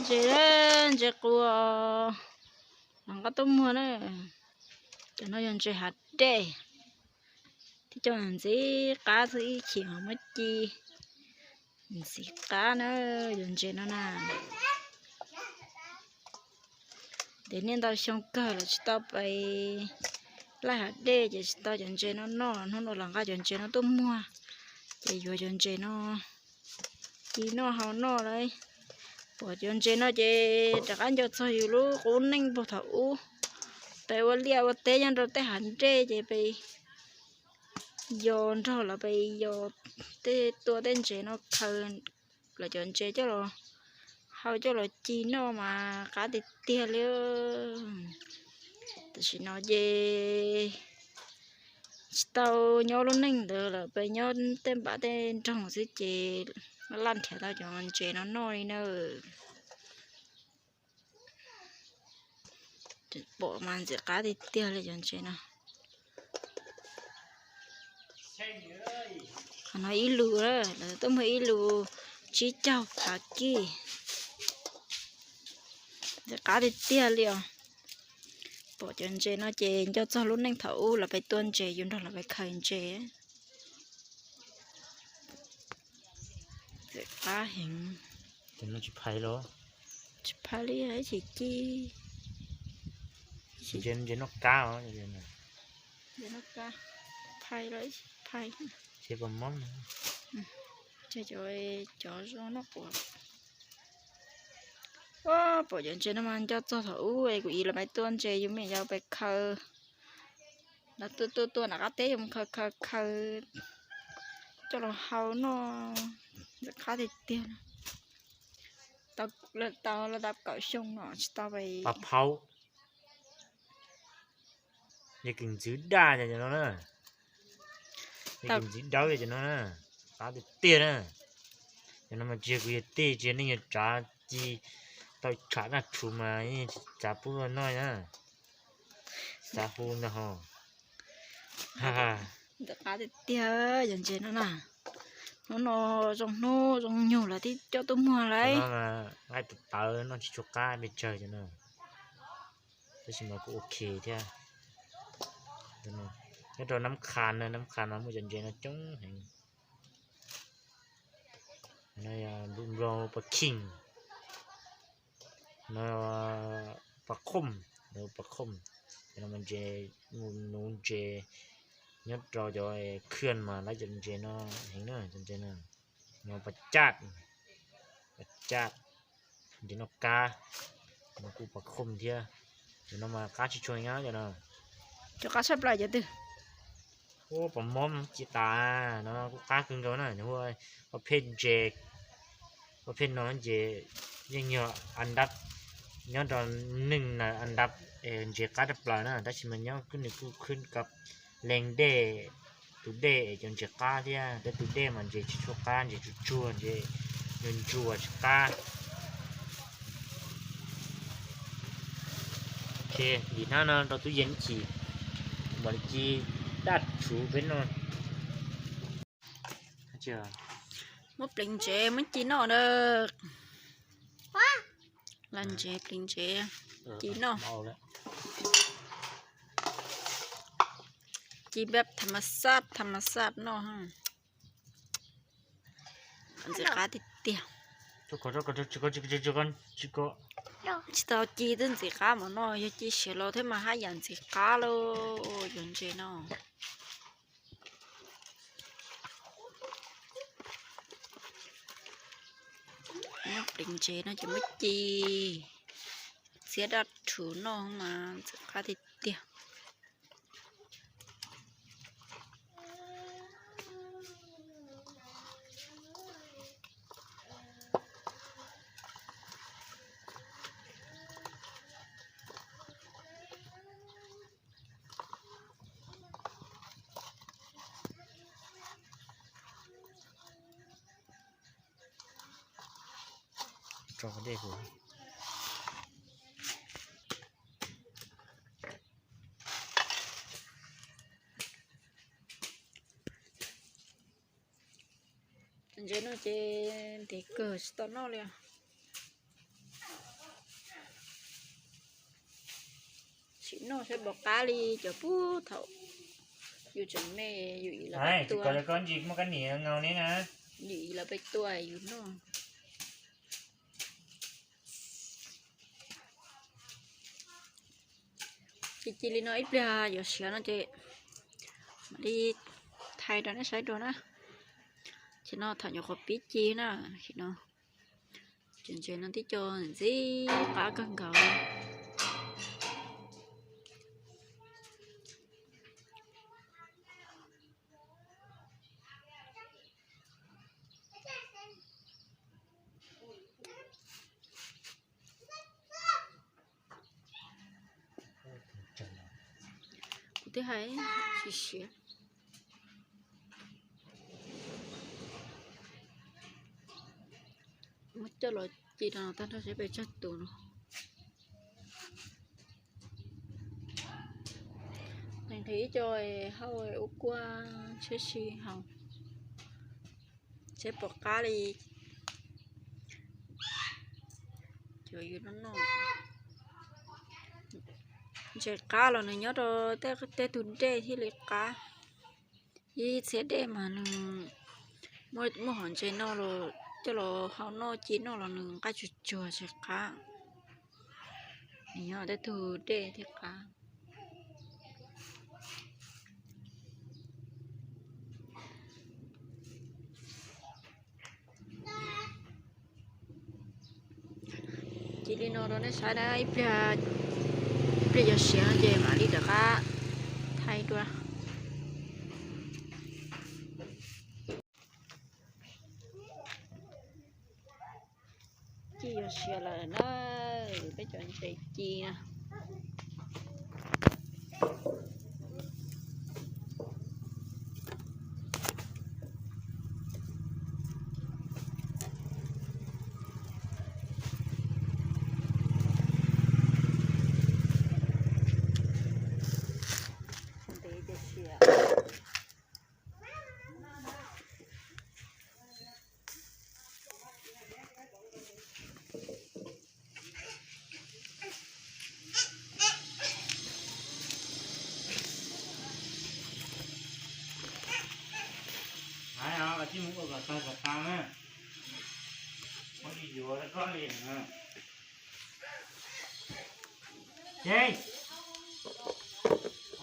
Ntses, ntses qus los nqa tuaj muag na. Cov no yog ntses hav dej, thiab cov ntxiv qab xwb, ib chim muab ci ntxiv qab na, yog ntses no na. Ces niaj ntau xyoo kawg los tsis tau pes laij hav dej ces tsis tau cov ntses no noj, hnub no los nqa cov ntses no tuaj muag, ces yuav cov ntses no ci noj hau noj lawm. Pom cov ntses no ces rov qab nco txog yus lub qub neej puag thaum ub, pes ua liaj ua teb nyob rau tej hav dej ces pes yos nrog los pes yos tej tua tej ntses no khaws los cov ntses coj los hau coj los ci noj mas qab tiag tiag li. Tam sim no ces tsis tau nyob lub neej ntawd lawm, pes nyob tej npam tej nroog xwb ces laj nrhiav tau cov ntses no noj li na. Pom mas ntxim qab tiag tiag li cov ntses no. Qhov no ib lus, lawv tuaj muag ib lus tsib caug phav kij. Ntxim qab tiag tiag li os. Pom cov ntses no ces nco txog lub neej thaum ub los pes tua ntses, yus nrog los pes khaws ntses. Ntxim qab heev. Tsis phais los? Tsis phais li, ib chim ci. Ntses noj kab os. Ntses noj kab, phais los ib chim phais. Ces pom mob. Ces cov, cov zoo noj quav. Pom cov ntses no mas nco txog thaum ub es kuv ib los pes tua ntses, yus me nyuam yaus pes khaws. Lawv tuaj tuaj tuaj nram qab teb yus mus khaws khaws khaws coj los hau noj, ntxim qab tiag tiag. Tau lawm tau kaum xyoo no tsis tau pes. Pas phau. Yog kws ntxwv daj cov no na. Yog kws ntxwv dawb cov no na. Qab tiag tiag na. Cov no mas tsis yog kuv yog tej, tsis yog neej yog tsav ci tau tsham naj tshum mas yeej tsis txav pub noj na. Xav hu ntag ho. Ntxim qab tiag tiag cov ntses no na. Hnub no zoo hnub zoo nyuag lawv thiaj coj tuaj muag lawm. Nqaij tawv tawv noj tsis tshua qab pes tsawg cov no. Tab sis mas kuj ok thiab. Nyob rau Nab Qha na, Nab Qha no muaj cov ntses no coob heev. No yog nplooj nplooj pas khim, no pas khom, pas khom, no mas ntses, nuv ntses nyob rau cov khw mas lawv cov ntses no heev na, cov ntses no. No pas caj, pas caj, ntses noj kab, no kuj pas khom thiab. Cov no mas qab tsis tshua nyab cov no. Cov qab tshaj plaws cov twg? Ua pas mob ci tas no kuj qab kawg nkaus na. Ua paj phej ntses, ua paj phej no ces yeej yog an dab, nyob rau neeg na an dab ntses qab tshaj plaws na, tab sis mas nyob nws kuj khwb kab leej dej, tus dej es cov ntses qab thiab, tab tus dej mas ntses tsis tshua qab, ntses tsuag tsuag, ntses ntsuag tsis qab. Ok, lim hnab no rau tub yees ib chim, mam li ci daj rhuv peb noj. Muab pleev ntsev muab ci noj na. Las ntsev pleev ntsev ci noj. Ci npab tham mas xab tham mas xab noj. Ntxim qab tiag tiag. Tsis tau ci twb ntxim qab mas noj, yog ci siav los thiab mas haj yam ntxim qab lauj, cov ntses no. Muab pleev ntsev no ces muab ci txiab daj rhuv noj mas ntxim qab tiag tiag. Tso dej kuv. Ntses no ces ntev kawg tsis tau noj li. Tsis noj saib puas qab li cov puag thaum yus tseem me, yus ib los peb tua, yus ib los peb tua yus noj. Ces cia li no ib pliag yuav siav no ces mam li thaij rau nej saib dua na. Ces no thaum nyuam qhuav pib ci na, no ces ntses no tib co ntxim qab kawg nkaus li. Kuv twb hais tsis siav. Muab coj los ci rau no tag nrho seb pes tsawg tus no. Nqhis ib co hauj ua kuaj tshiab si haus, seb puas qab li cov yus noj noj. Ntses qab los nws nyob rau tej tug dej thiaj li qab. Ib txhia dej mas nws muaj hom ntses no los coj los hau noj ci noj los nws nqaij tsuag tsuag tsis qab. Nws nyob tej tug dej thiaj qab. Cia li no rau nej saib na, ib pliag, ib pliag yuav siav no ces mam li rov qab thaij dua. Ci yuav siav lawm na, peb cov ntses ci na. Ntev tiag tiag. Hais os, koj tsis mus ua kom tag kom tas na. Muab tsis yuav rau koj li na. Ces,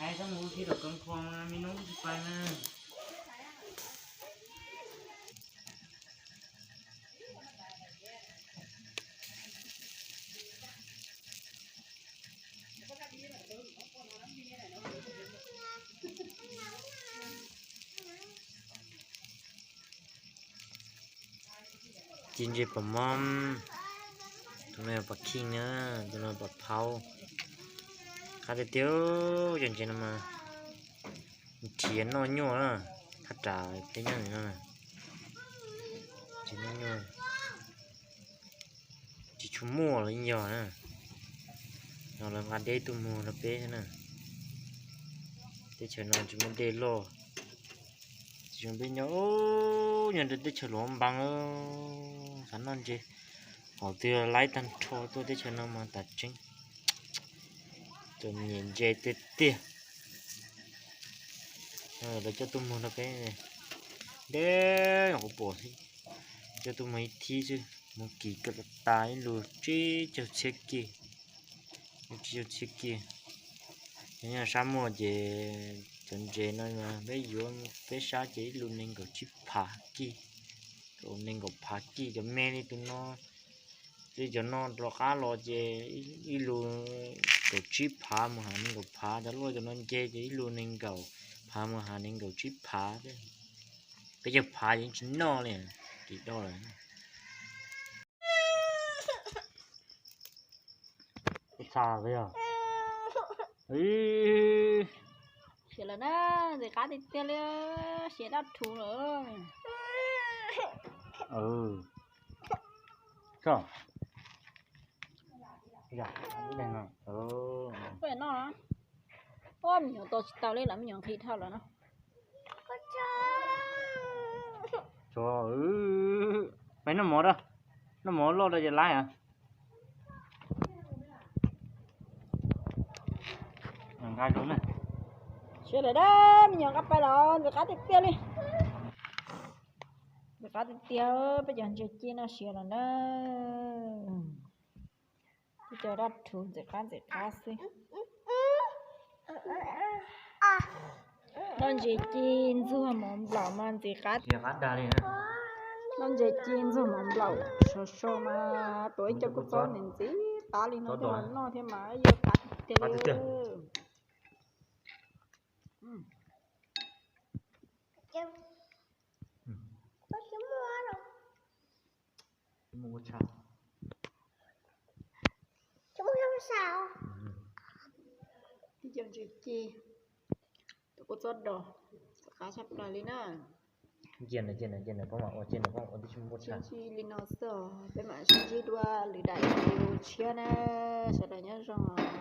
ai, koj mus ua si tom Koos Khuam, me noob tsis pais na. Ci ntses pom mom, tus no yog pom khij na, tus no pom phaub. Qab tiag tiag, cov ntses no mas nrhiav noj nyuaj na, thaj tsam teb nyob no, nrhiav noj nyuaj. Tsis tshua muaj los yeej yog na. No lawv nqa deb tuaj muag rau peb xwb na. Teb chaws no tsis muaj dej loj. Tsis zoo peb nyob, nyob rau teb chaws luam npab, xav noj ntses, qhov twg laib tag nrho tuaj teb chaws no mas tas tseeb. Txom nyem ntses tiag tiag. Lawv coj tuaj muag rau peb, deb nyuam qhuav pom xwb. Coj tuaj muag ib thib xwb, muag kis kom tas ib lus tsib caug txhiab kis. Tsib caug txhiab kis. Yog nyob sab muaj ces cov ntses no peb yuav peb sab ces ib lus nees nkaum tsib phav kis, nees nkaum phav kis. Cov me li tus no, li cov no rov qab los ces ib lus kaum tsib phav mus hais nees nkaum phav. Cov loj cov no nce ces ib lus nees nkaum phav mus hais nees nkaum tsib phav thiab. Peb caug phav ces yeej tsis noj li, kis do lawm. Ib txha yog. Siav lawm na, ntxim qab tiag tiag li, siav dab rhuv lawm. Noj, me nyuam tau tsis tau li lawm, me nyuam nqhis dhau lawm no. Peb noj mov rau, noj mov loj rau ces laib os. Siav lawm na, me nyuam nqa pais los ntxim qab tiag tiag li. Ntxim qab tiag tiag, peb cov ntses ci no siav lawm na. Peb cov dab rhuv ntxim qab ntxim qab xwb. Noj ntses ci ntxuag mov nplaum mas ntxim qab. Noj ntses ci ntxuag mov nplaum sov so mas tuav ib co kua txob ntxim qab li no thiaj los noj thiab mas yuav qab tiag tiag li. Ib co ntses ci, tus kua txob dos, qab tshaj plaws li na. Cia nws, cia nws, cia nws, peb mam ua, cia nws, peb mam ua tib si muab tshaj li no xwb. Peb mam sib ntsib dua lwm daim video tshiab na. Sawv daws nyob zoo.